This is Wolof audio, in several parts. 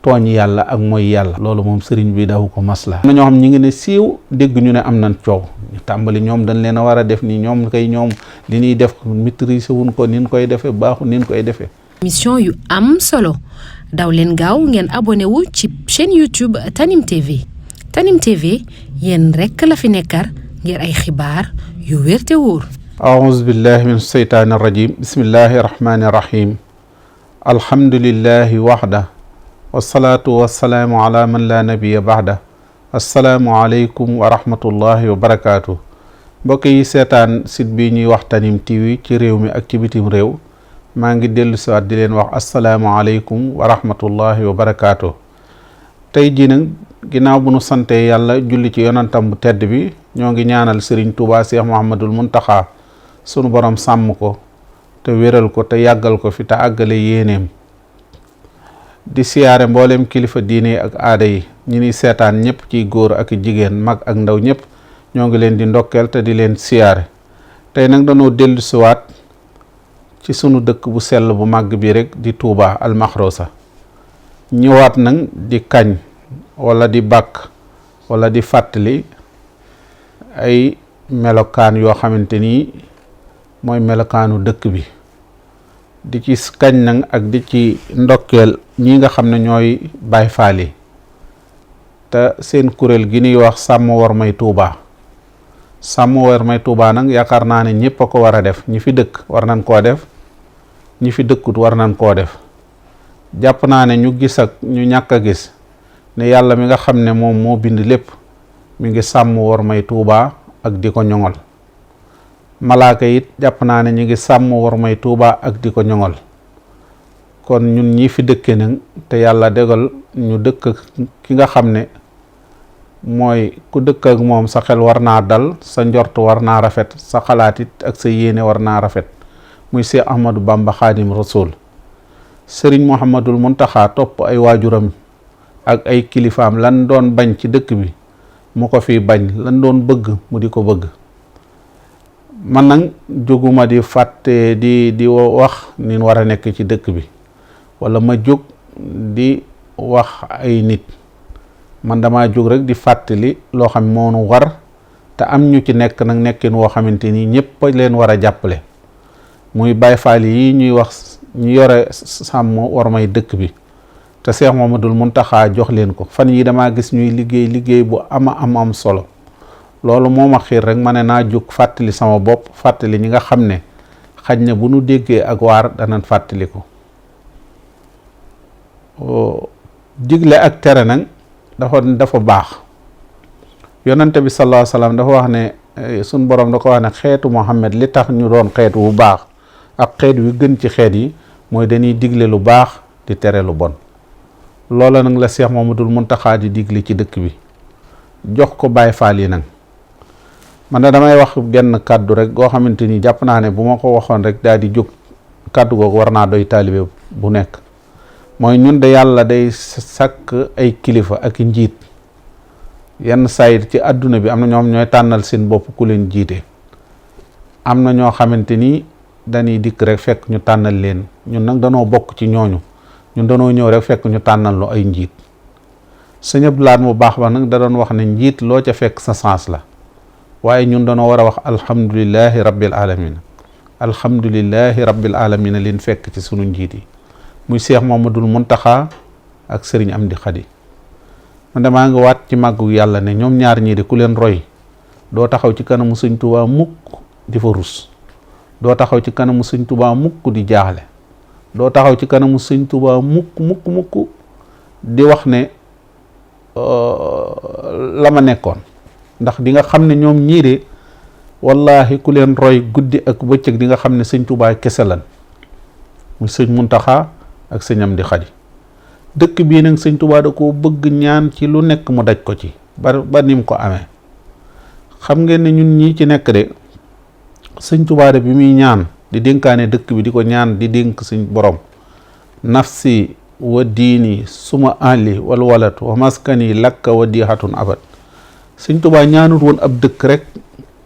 tooñ yàlla ak mooy yàlla loolu moom sëriñ bi daw ko masla am na ñoo xam ñi ngi ne siiw dégg ñu ne am nañ coow ñu tàmbali ñoom dañ leen a war a def ni ñoom li ñuy def maîtriser wuñ ko nin koy defee baaxu nin koy defee. émission yu am solo daw leen gaaw ngeen abonné wu ci chaîne YouTube Tanim TV Tanim TV yéen rekk la fi nekkar ngir ay xibaar yu wér te wóor. aouzu billahi min seytaani rajim bismillahi rahmani rahim alhamdulillahi waxda wasalaatu wasalaamu ala man la nabiya baxda assalaamu aleykum wa rahmatullahi wa barakaatu. mbokk yi seetaan site bi ñuy wax Tanim TV ci réew mi ak ci bitim réew maa ngi dellu siwaat di leen wax assalaamu aleykum wa rahmatullahi wa barakaatu. tey jii nag ginnaaw bu nu sante yàlla julli ci yonantam bu tedd bi ñoo ngi ñaanal Serigne Touba Cheikh Mouhamadul Muntaxa sunu borom sàmm ko te wéral ko te yàggal ko fi te àggale yéeneem di siyaare mboolem kilifa diine ak aada yi ñi ni seetaan ñëpp ciy góor ak jigéen mag ak ndaw ñëpp ñoo ngi leen di ndokkeel te di leen siyaare. tey nag dañoo dellu siwaat ci sunu dëkk bu sell bu màgg bi rek di Touba Almaxrosa ñëwaat nag di kañ wala di bàkk wala di fàttali ay melokaan yoo xamante ni mooy melokaanu dëkk bi di ci kañ nag ak di ci ndokkeel ñi nga xam ne ñooy Baay Faal yi te seen kuréel gi ñuy wax sàmm wormay Touba sàmm wormay Touba nag yaakaar naa ne ñëpp a ko war a def ñi fi dëkk war nañ koo def ñi fi dëkkut war nañ koo def jàpp naa ne ñu gis ak ñu ñàkk a gis ne yàlla mi nga xam ne moom moo bind lépp mi ngi sàmm wormay Touba ak di ko ñoŋol malaaka it jàpp naa ne ñu ngi sàmm wormay Touba ak di ko ñoŋol kon ñun ñi fi dëkke nag te yàlla dégal ñu dëkk ki nga xam ne mooy ku dëkk ak moom sa xel war naa dal sa njort war naa rafet sa xalaat it ak sa yéene war naa rafet muy Seex Ahmadu Bamba Xaadim Rasul Sëriñ Muhammadul Muntaxa topp ay waajuram ak ay kilifaam lan doon bañ ci dëkk bi mu ko fi bañ lan doon bëgg mu di ko bëgg. man nag jóguma di fàtte di wax ni war a nekk ci dëkk bi wala ma jóg di wax ay nit man dama jóg rek di fàttali loo xam moo nu war te am ñu ci nekk nag nekkin woo xamante ni ñëpp leen war a jàppale muy Baay Faal yi ñuy wax ñu yore sàmm wormay dëkk bi te Cheikh Mouhamadoul Mountakha jox leen ko fan yi damaa gis ñuy liggéey bu am solo loolu moo ma xiir rek ma ne naa jóg fàttali sama bopp fàttali ñi nga xam ne xaj na bu nu déggee ak waar danañ fàttali ko digle ak tere nag dafa baax yonante bi sallallahu alayhi wasallam dafa wax ne suñ borom da ko wax ne xeetu Muhammad li tax ñu doon xeetu bu baax ak xeet wi gën ci xeet yi mooy dañuy digle lu baax di tere lu bon loola nag la Cheikh Mouhamadoul Mountakha di digle ci dëkk bi jox ko Baay Faal yi nag man da damay wax genn kàddu rek goo xamante ni jàpp naa ne bu ma ko waxoon rek daal di jóg kàddu googu war naa doy taalibe bu nekk mooy ñun de yàlla day sàkk ay kilifa ak njiit yenn sayit ci àdduna bi am na ñoom ñooy tànnal seen bopp ku leen jiite am na ñoo xamante ni dañuy dikk rek fekk ñu tànnal leen ñun nag danoo bokk ci ñooñu ñun danoo ñëw rek fekk ñu tànnal lu ay njiit sëñ Abdou Lahad mu baax ba nag da doon wax ne njiit loo ca fekk sa sens la waaye ñun danoo war a wax alhamdulillahi rabbil alamin alhamdulillahi rabbil alamin leen fekk ci sunu njiit yi muy Cheikh Mouhamadoul Mountakha ak Serigne Amdi Khady man damaa ngi waat ci màggu yàlla ne ñoom ñaar ñii de ku leen roy doo taxaw ci kanamu Sëñ Tuubaa mukk di fa rus doo taxaw ci kanamu Sëñ Tuubaa mukk di jaaxle doo taxaw ci kanamu Sëñ Tuubaa mukk di wax ne la ma nekkoon ndax di nga xam ne ñoom ñii de wallahi ku leen roy guddi ak bëccëg di nga xam ne Sëñ Tuubaa kese lan muy Sëñ Muntaxa ak Sëñ Amdi Khady dëkk bii nag Sëñ Tuubaa da koo bëgg ñaan ci lu nekk mu daj ko ci ba nim ko amee xam ngeen ne ñun ñii ci nekk de Sëñ Tuubaa de bi muy ñaan di dénkaane dëkk bi di ko ñaan di dénk suñ borom nafsi wa diini suma ahli wal walad wa maskani lakka wa dihatun abad Sëñ Tuubaa ñaanut woon ab dëkk rek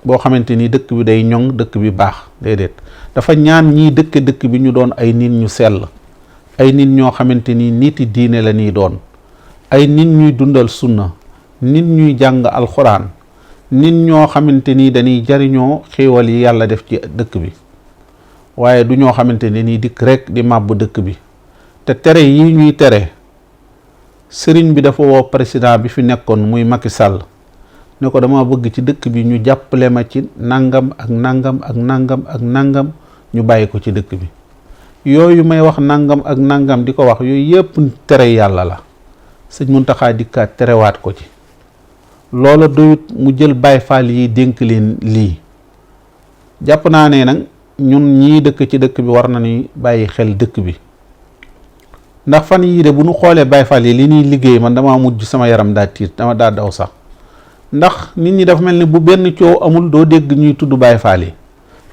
boo xamante ni dëkk bi day ñoŋ dëkk bi baax déedéet dafa ñaan ñii dëkk bi ñu doon ay nit ñu sell ay nit ñoo xamante ni niti diine la ñuy doon ay nit ñuy dundal sunna, nit ñuy jàng alxuraan, nit ñoo xamante ni dañuy jariñoo xéewal yi yàlla def ci dëkk bi, waaye du ñoo xamante ne nii dikk rek di màbb dëkk bi. te tere yi ñuy tere, sëriñ bi dafa woo président bi fi nekkoon muy Macky Sall ne ko dama bëgg ci dëkk bi ñu jàppale ma ci nangam ak nangam ak nangam ak nangam, ñu bàyyi ko ci dëkk bi. yooyu may wax nangam ak nangam di ko wax, yooyu yëpp tere yàlla la. sëñ Muntaxa dikkaat terewaat ko ci. loola doyut mu jël Baay Faal yi dénk leen lii. jàpp naa ne nag ñun ñii dëkk ci dëkk bi war nañu bàyyi xel dëkk bi, ndax fan yii de bu ñu xoolee Baay Faal yi li ñuy liggéey, man dama mujj sama yaram daa tiit, dama daa daw sax. ndax nit ñi dafa mel ni bu benn coow amul doo dégg ñuy tudd Baay Faal yi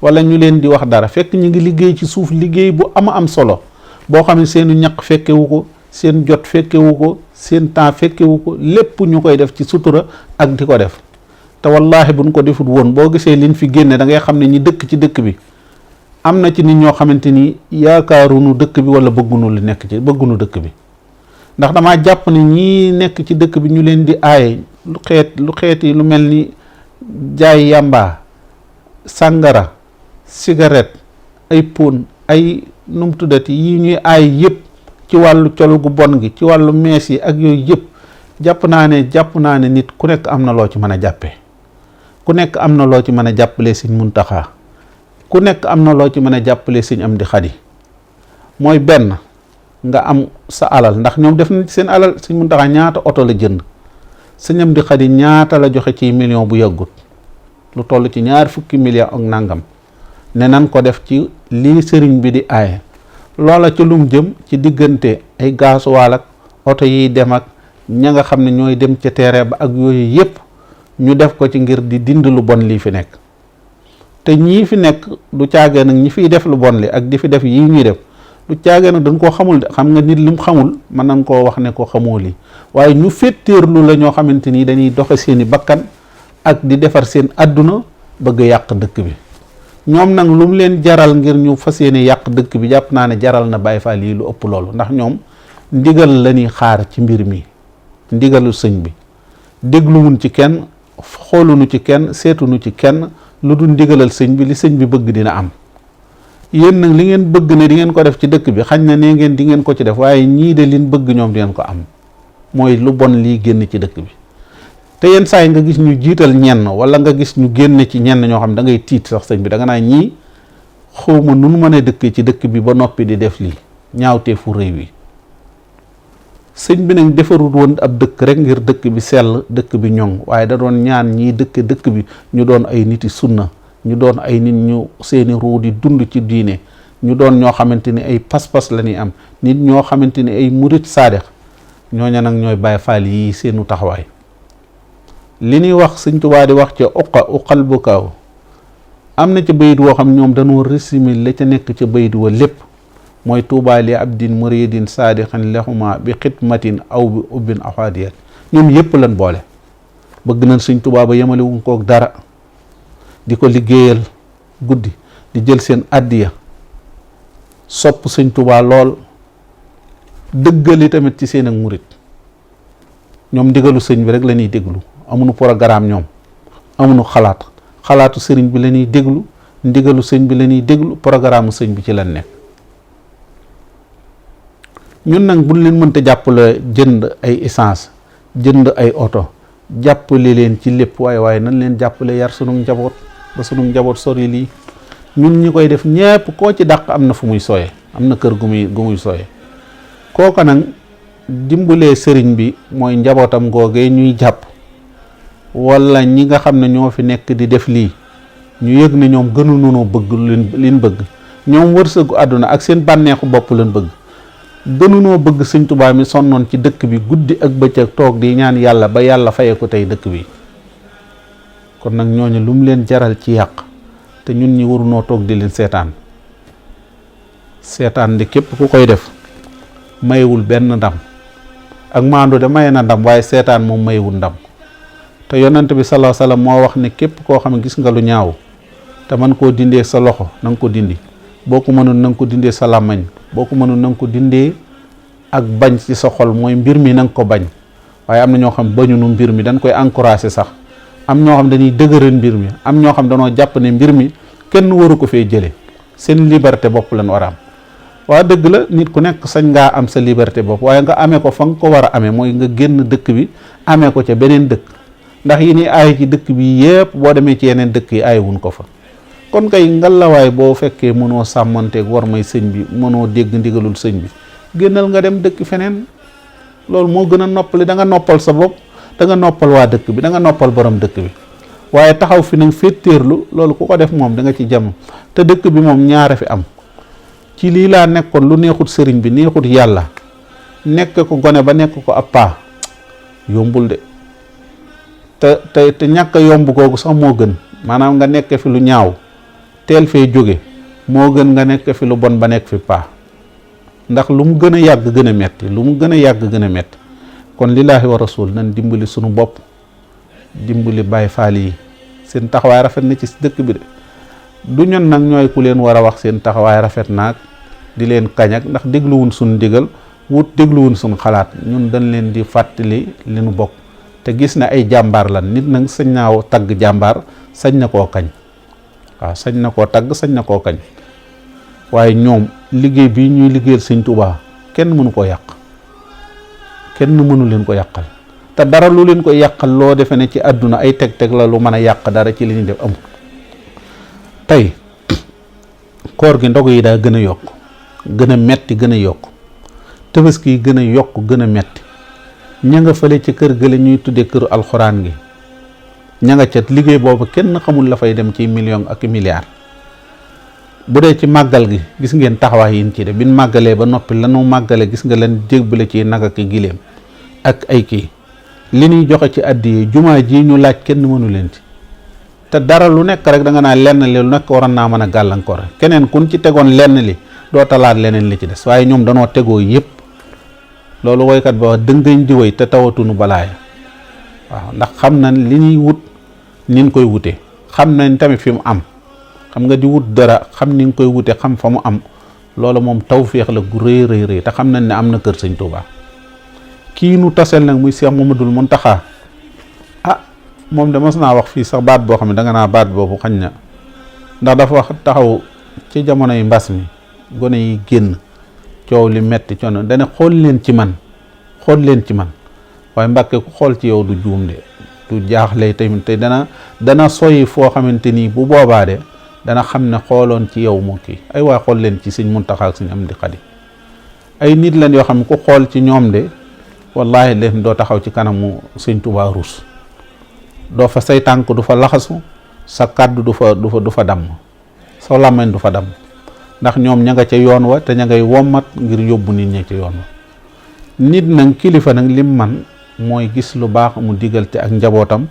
wala ñu leen di wax dara, fekk ñu ngi liggéey ci suuf liggéey bu am solo boo xam ne seenu ñaq fekkewu ko, seen jot fekkewu ko, seen temps fekkewu ko, lépp ñu koy def ci sutura ak di ko def. te wallaahi buñ ko defut woon, boo gisee liñ fi génne da ngay xam ne ñi dëkk ci dëkk bi am na ci nit ñoo xamante ni yaakaarunu dëkk bi wala bëggunu lu nekk ci bëggunu dëkk bi. ndax damaa jàpp ne ñii nekk ci dëkk bi ñu leen di aaye lu xeeti lu mel ni jaay yàmba, sàngara, cigarette, ay pon, ay num tuddati yi ñuy aay yëpp ci wàllu col gu bon gi, ci wàllu mees yi ak yooyu yëpp, jàpp naa ne nit ku nekk am na loo ci mën a jàppee. ku nekk am na loo ci mën a jàppalee Sëñ Muntaxa, ku nekk am na loo ci mën a jàppalee Sëñ Amdi Xadi. mooy benn, nga am sa alal, ndax ñoom def nañ seen alal. Sëñ Muntaxa ñaata oto la jënd, Sëñ Amdi Xadi ñaata la joxe ci million bu yàggut, lu toll ci 20 millions ak nangam, ne nan ko def ci lii sëriñ bi di aaye. loola ci lum jëm ci diggante ay gaasuwaal ak oto yiy dem ak ña nga xam ne ñooy dem ca terrain ba ak yooyu yëpp, ñu def ko ci ngir di dind lu bon lii fi nekk. te ñii fi nekk du caagee nag ñi fiy def lu bon li ak di fi def yii ñuy def, du caagee nag dañ koo xamul de. xam nga nit lim xamul mën nañ koo wax ne ko xamoo lii, waaye ñu féttéerlu la ñoo xamante ni dañuy doxe seeni bakkan ak di defar seen àdduna bëgg yàq dëkk bi. ñoom nag lu mu leen jaral ngir ñu fas yéene yàq dëkk bi, jàpp naa ne jaral na Baay Faal yi lu ëpp loolu. ndax ñoom ndigal la ñuy xaar ci mbir mi, ndigalu sëñ bi. dégluwun ci kenn, xoolunu ci kenn, seetunu ci kenn, lu dul ndigalal sëñ bi. li sëñ bi bëgg dina am. yéen nag li ngeen bëgg ne di ngeen ko def ci dëkk bi, xañ na nee ngeen di ngeen ko ci def, waaye ñii de liñ bëgg ñoom di ngeen ko am, mooy lu bon lii génn ci dëkk bi. te yenn saa yi nga gis ñu jiital ñenn, wala nga gis ñu génne ci ñenn ñoo xam da ngay tiit sax sëñ bi, da nga naa ñii xawma nu nu mën a dëkk ci dëkk bi ba noppi di def lii ñaawteefu rëy wi. sëñ bi nag defarut woon ab dëkk rek ngir dëkk bi sell, dëkk bi ñoŋ, waaye da doon ñaan ñii dëkk bi ñu doon ay niti sunna, ñu doon ay nit ñu seeni ruu di dund ci diine, ñu doon ñoo xamante ni ay pas-pas la ñuy am, nit ñoo xamante ni ay murit saadex. ñooña nag ñooy Baay Faal yi seenu taxawaay. li ñuy wax Sëñ Tuubaa di wax ca uqal bu kaaw, am na ca bayit woo xam ñoom dañoo résumé la ca nekk ca bayit wa lépp, mooy tuubaa li abdin muridin saadixan lexuma bi xidmatin aw bi ubbin afaadiyat. ñoom yépp lan boole, bëgg nañ Sëñ Tuubaa ba yemale wuñ kook dara, di ko liggéeyal guddi, di jël seen addiya, sopp Sëñ Tuubaa lool, dëggali tamit ci seen ak murit. ñoom ndigalu sëñ bi rek la ñuy déglu, amuñu programme, ñoom amuñu xalaatu sëriñ bi la ñuy déglu, ndigalu sëñ bi la ñuy déglu, programme sëñ bi ci lan nekk. ñun nag buñ leen mënta jàppale jënd ay essence, jënd ay oto, jàppale leen ci lépp, waaye nañ leen jàppale yar sunu njaboot ba sunu njaboot sori lii. ñun ñi koy def ñépp koo ci dàq am na fu muy sooye, am na kër gu muy sooye. kooka nag dimbalee sëriñ bi mooy njabootam googee ñuy jàpp, wala ñi nga xam ne ñoo fi nekk di def lii, ñu yëg ne ñoom gënu nunoo bëgg liñ bëgg. ñoom wërsëgu àdduna ak seen bànneexu bopp lañ bëgg, gënunoo bëgg Sëñ Tuubaa mi sonnoon ci dëkk bi guddi ak bëccëg toog di ñaan yàlla ba yàlla faye ko tey dëkk bi. kon nag ñooñu lu mu leen jaral ci yàq, te ñun ñi warunoo toog di leen seetaan di képp ku koy def mayewul benn ndam. ak maandu de maye na ndam, waaye seetaan moom mayewul ndam. te yonent bi sallallahu alayhi wasallam moo wax ne képp koo xam ne gis nga lu ñaaw te man koo dindee sa loxo na nga ko dindi, boo ko mënoon na nga ko dindee sa làmmañ, boo ko mënoon na nga ko dindee ak bañ ci sa xol, mooy mbir mi na nga ko bañ. waaye am na ñoo xam bañu nu mbir mi dañ koy encouragé sax am ñoo xam dañuy dëgëral mbir mi am ñoo xam dañoo jàpp ne mbir mi kenn waru ko fee jële seen liberté bopp lañ war a am waa dëgg la nit ku nekk sañ ngaa am sa liberté bopp waaye nga amee ko fa nga ko war a amee mooy nga génn dëkk bi amee ko ca beneen dëkk ndax yi ni aay ci dëkk bi yépp boo demee ci yeneen dëkk yi aayewuñ ko fa kon kay ngalawaay boo fekkee mënoo sàmmanteeg war may sëñ bi mënoo dégg ndigalul sëñ bi génnal nga dem dëkk feneen loolu moo gën a noppali da nga noppal sa bopp da nga noppal waa dëkk bi da nga noppal borom dëkk bi waaye taxaw fi nag féeteerlu loolu ku ko def moom da nga ci jam te dëkk bi moom ñaare fi am ci lii laa nekkoon lu neexut sëriñ bi neexut yàlla nekk ko gone ba nekk ko ab paa yombul de te ñàkk a yomb googu sax moo gën maanaam nga nekk fi lu ñaaw teel fee jóge moo gën nga nekk fi lu bon ba nekk fi paa ndax lu mu gën a yàgg gën a metti lu mu gën a yàgg gën a metti kon lillaahi wa rasul nañ dimbali sunu bopp dimbali Baay Faal yi seen taxawaay rafet na ci dëkk bi de du ñun nag ñooy ku leen war a wax seen taxawaay rafet naag di leen kañak ndax dégluwun suñ digal dégluwun suñ xalaat ñun dañ leen di fàttali li nu bokk te gis na ay jàmbaar lan nit nag sañ naa tagg jàmbaar sañ na koo kañ waaw sañ na koo tagg sañ na koo kañ waaye ñoom liggéey bi ñuy liggéeyal sëñ Tuubaa kenn mënu ko yàq kenn mënu leen ko yàqal te dara lu leen ko yàqal loo defe ne ci àdduna ay teg-teg la lu mën a yàq dara ci li ñu def amul tey koor gi ndog yi daa gën a yokk gën a metti gën a yokk tabaski yi gën a yokk gën a metti ña nga fële ci kër ga la ñuy tuddee këru alxuraan gi ña nga ca liggéey boobu kenn xamul la fay dem ci million ak milliard bu dee ci màggal gi gis ngeen taxawaay yin ci de bin màggalee ba noppi lanu màggale gis nga leen jébbale ci nag ak giléem ak ay kii li ñuy joxe ci àddiyee jumaa ji ñu laaj kenn mënu leen ci te dara lu nekk rek da nga naa lenn li lu nekk waroon naa mën a gàllankoor keneen kun ci tegoon lenn li doo talaat leneen li ci des waaye ñoom danoo tegoo yëpp loolu woykat ba wax dëngañ di woy te tawatunu balaaya waaw ndax xam nañ li ñuy wut nin koy wute xam nañ tamit fi mu am xam nga di wut dara xam ni nga koy wute xam fa mu am loolu moom tawféex la gu rëy rëy rëy te xam nañ ne am na kër sëñ Tuubaa kii nu tasel nag muy Cheikh Mamadul Muntaxa moom de mos naa wax fii sax baat boo xam ne danga naa baat boobu xañ na ndax dafa wax taxaw ci jamonoy mbas mi gone yi génn coow li metti coono dana xool leen ci man waaye Mbàkke ku xool ci yow du juum de du jaaxle tamit te dana soyi foo xamante nii bu boobaa de dana xam ne xooloon ci yow moo kii ay waay xool leen ci sëñ Muntaxa ak sëñ Amdi Xadi ay nit lañ yoo xam ne ku xool ci ñoom de wallaahi leen doo taxaw ci kanamu sëñ Tuubaa ruus doo fa say tànk du fa laxasu sa kàddu du fa damm sa làmmiñ du fa damm ndax ñoom ña nga ca yoon wa te ña ngay wommat ngir yóbbu nit ñi ca yoon wa nit nag kilifa nag lim man mooy gis lu baax mu digal te ak njabootam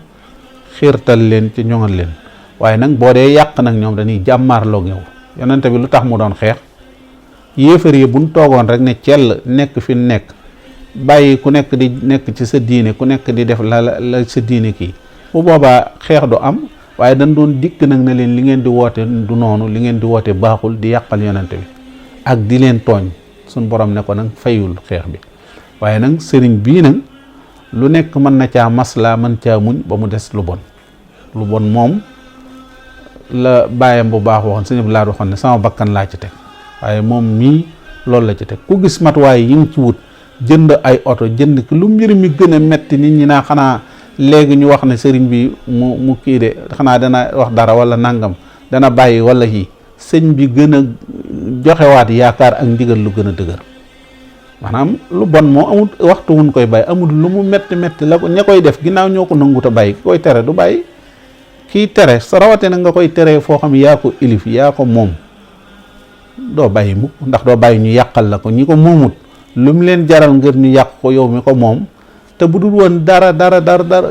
xiirtal leen ci ñoŋal leen waaye nag boo dee yàq nag ñoom dañuy jàmmaarloog yow yonente bi lu tax mu doon xeex yéefar yi buñ toogoon rek ne cell nekk fi nekk bàyyi ku nekk di nekk ci sa diine ku nekk di def la sa diine kii bu boobaa xeex du am waaye dañ doon dikk nag ne leen li ngeen di woote du noonu li ngeen di woote baaxul di yàqal yonente bi ak di leen tooñ suñ borom ne ko nag fayul xeex bi waaye nag sëriñ bii nag lu nekk mën na caa maslaa mën caa muñ ba mu des lu bon moom la bàyyam bu baax waxoon sëñ bi laa waxoon ne sama bakkan laa ci teg waaye moom mii loolu la ci teg ku gis matuwaay yi ngi ci wut jënd ay oto jënd ki lu mbir mi gën a metti nit ñi naa xanaa léegi ñu wax ne sëriñ bi mu kii de xanaa dana wax dara wala nangam dana bàyyi wala yi sëñ bi gën a joxewaat yaakaar ak ndigal lu gën a dëgër maanaam lu bon moo amul waxtu wuñ koy bàyyi amul lu mu metti la ko ña koy def ginnaaw ñoo ko nangut a bàyyi ki koy tere du bàyyi kii tere sa rawate na nga koy tere foo xam yaa ko ilif yaa ko moom doo bàyyi mukk ndax doo bàyyi ñu yàqal la ko ñi ko moomut lu mu leen jaral ngir ñu yàq ko yow mi ko moom te bu dul woon dara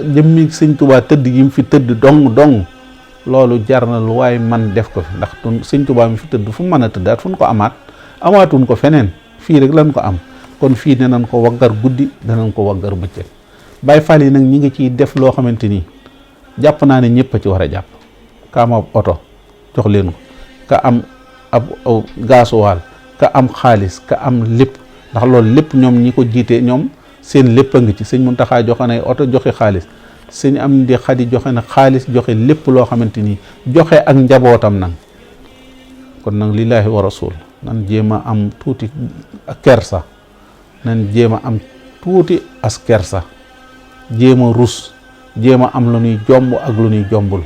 jëmmi sëñ Tuubaa tëdd yi mu fi tëdd dong loolu jar na lu waaye man def ko fi ndax sëñ Tuubaa mi fi tëdd fu mu mën a tëddaat fu ñu ko amaatuñ ko feneen fii rek lañ ko am kon fii danañ ko waggar guddi danañ ko waggar bëccëg Baay Faal yi nag ñi ngi ciy def loo xamante ni jàpp naa ne ñëpp a ci war a jàpp ka am ab oto jox leen ko ka am ab gaasuwaal ka am xaalis ka am lépp ndax loolu lépp ñoom ñi ko jiite ñoom seen lépp a ngi ci. sëñ Muntaxa joxe na oto, joxe xaalis. sëñ Amdi Xadi joxe na xaalis, joxe lépp loo xamante ni joxe ak njabootam nag. kon nag lillaahi wa rasul nan jéem a am tuuti kersa, nan jéem a am tuuti as kersa, jéem a rus, jéem a am lu ñuy jomb ak lu ñuy jombul,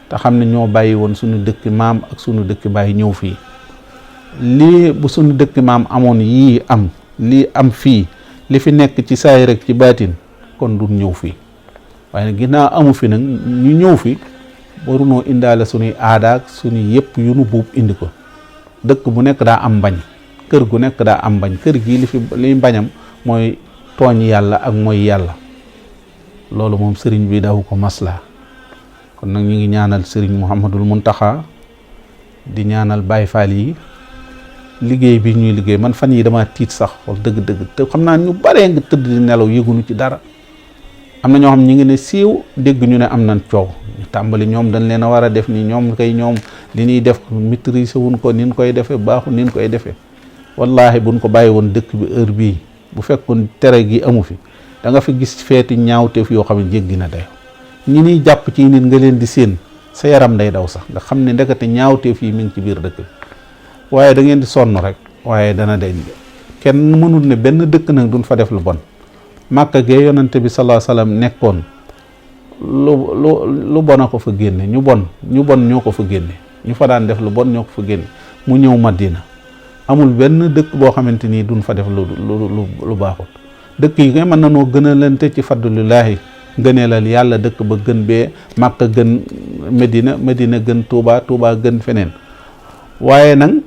te xam ne ñoo bàyyi woon suñu dëkk maam ak suñu dëkk bàyyi ñëw fii. lii bu suñu dëkk maam amoon yii am, lii am fii, li fi nekk ci saay rek ci baatin, kon du ñëw fii. waaye nag ginnaaw amu fi nag ñu ñëw fi, warunoo indaale suñuy aadaak suñuy yëpp yu nu buub indi ko. dëkk bu nekk daa am mbañ, kër gu nekk daa am mbañ. kër gii li mbañam mooy tooñ yàlla ak mooy yàlla. loolu moom sëriñ bi daw ko maslaa. kon nag ñu ngi ñaanal sëriñ Mouhamadul Muntaxa, di ñaanal Baay Faal yi liggéey bi ñuy liggéey. man fan yi dama tiit sax wax dëgg-dëgg, te xam naa ñu baree nga tëdd di nelaw yëgunu ci dara. am na ñoo xam ñi ngi ne siiw dégg ñu ne am nañ coow, ñu tàmbali ñoom dañ leen a war a def ni ñoom li ñuy def maîtriser wuñ ko, nin koy defee baaxul, nin koy defee. wallahi buñ ko bàyyi woon dëkk bi heure bii, bu fekkoon tere gi amu fi, da nga fi gis feeti ñaawteef yoo xam ne jéggi na dayo. ñi niy jàpp ci nit nga leen di séen, sa yaram day daw sax, nga xam ne ndekete ñaawteef yi mi ngi ci biir dëkk bi. waaye da ngeen di sonn rek, waaye dana deñ. kenn mënul ne benn dëkk nag duñ fa def lu bon. Màkka gee yonante bi sallallahu alayhi wasallam nekkoon, lu bon a ko fa génne, ñu bon ñoo ko fa génne, ñu fa daan def lu bon ñoo ko fa génne. mu ñëw Madina, amul benn dëkk boo xamante ni duñ fa def lu baaxul. dëkk yi nga mën na noo gën a lente ci fadlullaahi, ngëneelal yàlla. dëkk ba gën bee, Màkka gën Medina, Medina gën Touba, Touba gën feneen. waaye nag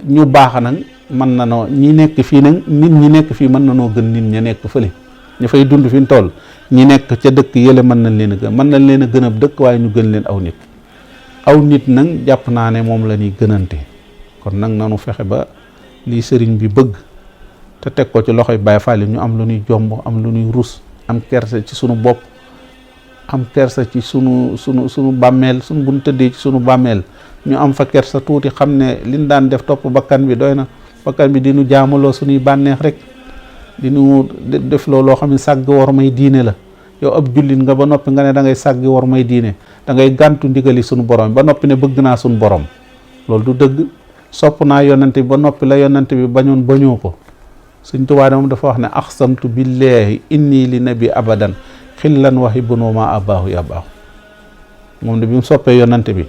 ñu baax nag mën na noo ñi nekk fii nag, nit ñi nekk fii mën na noo gën nit ña nekk fële, ñu fay dund fi ñu toll. ñi nekk ca dëkk yële mën nañ leen a gën, mën nañ leen a gën ab dëkk, waaye ñu gën leen aw nit. aw nit nag jàpp naa ne moom la ñuy gënante. kon nag nanu fexe ba lii sëriñ bi bëgg te teg ko ci loxoy Baay Faal ñu am lu ñuy jomb, am lu ñuy rus, am kersa ci sunu bopp, am kersa ci sunu bàmmeel. sunu buñ tëddee ci sunu bàmmeel ñu am fa kersa tuuti, xam ne liñ daan def topp bakkan bi doy na. bakkan bi dinu jaamaloo suñuy bànneex rek, dinu def loo xam ne sàgg war may diine la. yow ab jullit nga ba noppi nga ne da ngay sàgg war may diine, da ngay gàntu ndigali sunu borom ba noppi ne bëgg naa sunu borom. loolu du dëgg. sopp naa yonante bi ba noppi la yonante bi bañoon bañoo ko. Sëñ Tuubaa moom dafa wax ne aqsamtu billahi inni li nabi abadan xillan waxi bunoo ma abaahu ya baahu. moom de bi mu soppee yonante bi,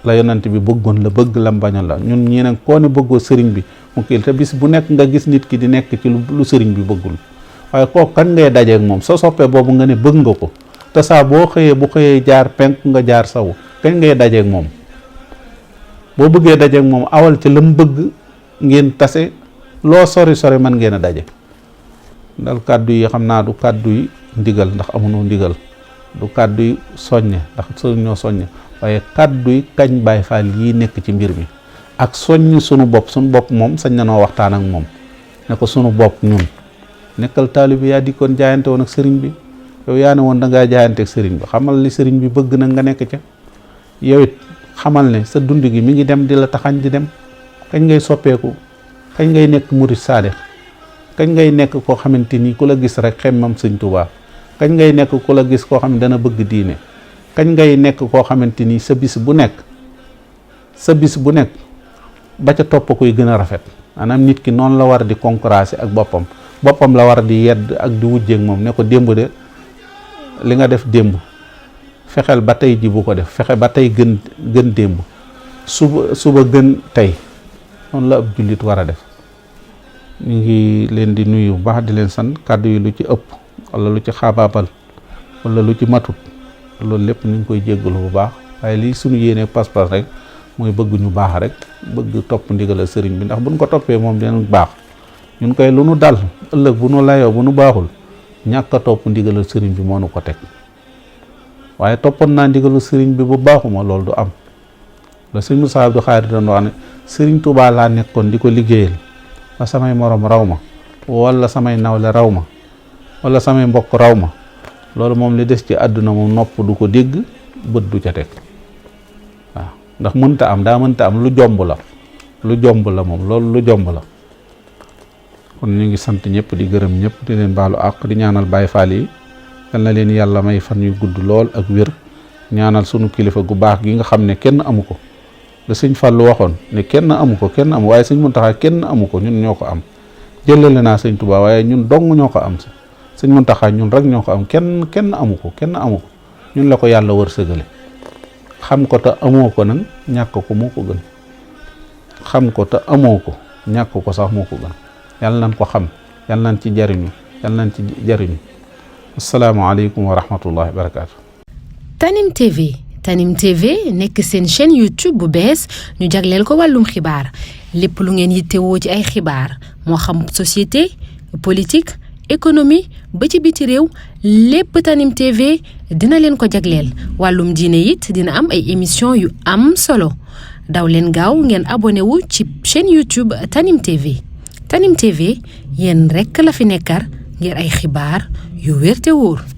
la yonante bi bëggoon la bëgg lam bañoon la. ñun ñii nag koo ne bëggoo sëriñ bi mu kii te bis bu nekk nga gis nit ki di nekk ci lu sëriñ bi bëggul. waaye kooku kan ngay dajeek moom soo soppee boobu nga ne bëgg nga ko, te saa boo xëyee bu xëyee jaar penk nga jaar sawu, kañ ngay dajeek moom? boo bëggee dajeek moom awal ci lam bëgg, ngeen tase, loo sori sori mën ngeen a daje. dal kàddu yi xam naa du kàddu yi ndigal, ndax amunoo ndigal, du kàddu yi soññe, ndax ñoo soññe, waaye kàddu yi kañ Baay Faal yi nekk ci mbir mi, ak soññ sunu bopp moom sañ na noo waxtaan ak moom ne ko sunu bopp ñun nekkal taalibe yaa dikkoon jaayante woon ak sëriñ bi. yow yaa ne woon da ngaa jaayante ak sëriñ bi, xamal li sëriñ bi bëgg na nga nekk ca. yow it xamal ne sa dund gi mi ngi dem di la taxañ di dem. kañ ngay soppeeku, kañ ngay nekk murid saadix, kañ ngay nekk koo xamante ni ku la gis rek xemmam Sëñ Tuubaa, kañ ngay nekk ku la gis koo xam ne dana bëgg diine, kañ ngay nekk koo xamante ni sa bis bu nekk ba ca topp koy gën a rafet. maanaam nit ki noonu la war di concurrencer ak boppam la war di yedd ak di wujjeek moom ne ko démb de li nga def démb fexeel ba tey ji bu ko def, fexe ba tey gën démb, suba gën tey. noonu la ab jullit war a def. ñu ngi leen di nuyu bu baax di leen sant. kàddu yi lu ci ëpp wala lu ci xaabaabal wala lu ci matut, loolu lépp ñu ngi koy jéggalu bu baax. waaye lii suñu yéene pas-pas rek mooy bëgg ñu baax rek, bëgg topp ndigal sëriñ bi, ndax buñ ko toppee moom dinañ baax. ñun koy lu nu dal ëllëg bu nu layoo bu nu baaxul, ñàkk a topp ndigal sëriñ bi moo nu ko teg. waaye toppoon naa ndigal sëriñ bi bu baaxuma, loolu du am. la sëñ Moussa Abdou Khadre doon wax ne sëriñ Touba laa nekkoon di ko liggéeyal ba samay morom raw ma, wala samay nawle raw ma, wala samay mbokk raw ma. loolu moom li des ci àdduna moom nopp du ko dégg, bët du ca teg. waaw ndax mënta am, daa mënta am, lu jomb la moom, loolu lu jomb la. kon ñu ngi sant ñëpp di gërëm ñëpp di leen baalu àq di ñaanal Baay Faal yi yal na leen yàlla may fan yu gudd lool ak wér ñaanal sunu kilifa gu baax gi nga xam ne kenn amu ko la sëñ Fallu waxoon ne kenn amu ko waaye sëñ Muntaxa kenn amu ko ñun ñoo ko am jëlale naa sëñ Tuubaa waaye ñun dong ñoo ko am sa sëñ Muntaxa ñun rek ñoo ko am kenn amu ko ñun la ko yàlla wërsëgale xam ko te amoo ko nag ñàkk ko moo ko gën xam ko te amoo ko ñàkk ko sax moo ko gën yàlla nañ ko xam yàlla nañ ci jariñu asalaamaaleykum wa rahmatullahi wa barakaatu. Tanim TV nekk seen chaîne YouTube bu bees ñu jagleel ko wàllum xibaar lépp lu ngeen yittewoo ci ay xibaar moo xam société politique économie ba ci biti réew lépp Tanim TV dina leen ko jagleel wàllum diine it dina am ay émission yu am solo daw leen gaaw ngeen abonné wu ci chaîne YouTube Tanim TV Tanim TV yéen rekk la fi nekkar ngir ay xibaar yu wér te wóor.